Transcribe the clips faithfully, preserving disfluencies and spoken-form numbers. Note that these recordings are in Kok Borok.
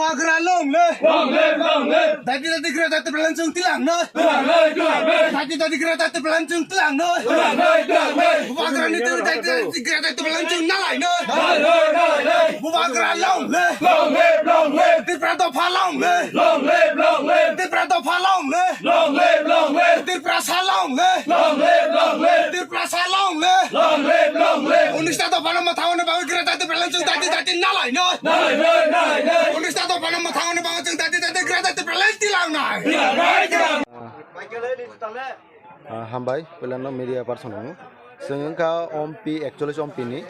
Bubagra long live! Long live, long live! Dati dati gra dati plan chung tilang noi! Tilang noi, tilang noi! Dati dati gra dati plan chung tilang noi! Tilang noi, tilang noi! Bubagra ni twi dati dati gra dati plan chung nalai noi! Nalai noi, nalai noi! Bubagra long live! Long live, long live! Tipra dopha long live! Long live, long live! Tipra dopha long live! Long live, long live! Tiprasa long live! Long live, long live! Tiprasa long live! Long live, long live! Unis ta dopha no mathao ne bagwi gra dati plan chung dati dati nalai noi! Nalai noi, nalai noi! Unis ta dopha no mathao ne bagwi chung dati dati gra dati plan tilang noi! Tilang noi, tilang noi! Ah, hambai, puilano media person hwngo. Chwng wngkha ompi, actually ompi ni,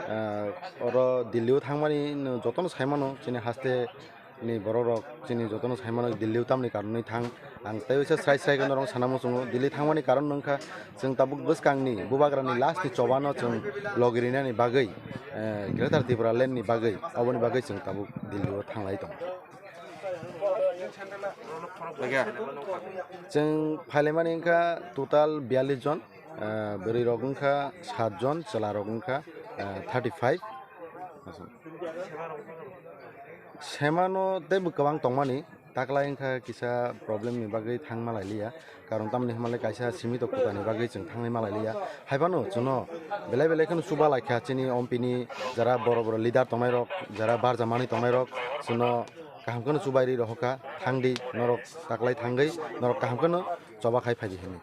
ah, oro Delhi o thangmani no jotono saimano, chini haste ni borok rok, chini jotono saimano Delhi o tamni karonwi thang. Ang tei waisa srai srai khe norok sana muchungo, Delhi thangmani karon wngkha chwng tabuk bwskangni bubagrani last ni chobano chwng logirinani bagwi, eh, Greater Tipraland ni bagwi, oboni bagwi chwng tabuk Delhi o thanglai tongo. Chwng phailaimani wngkha total biyallis jon, ah, bwrwi rok wngkha sat jon, chwla rok wngkha, ah, thirty five. Semano teibo kwbang tongmani, taklai wngkha kisa problem ni bagwi thangma lailiya, karon tamni hwnmale kaisa simi tok kutani bagwi chwng thangwi ma lailiya. Haiphano chwngno belai belai kheno chuba laikha chini ompi ni jara boro boro leader tongnai rok, jara barja manwi tongnai rok, chwngno kaham kheno chubai rwi rohorkha, thangdi, norok taklai thangwi norok kaham kheno choba khai phaidi hinwi.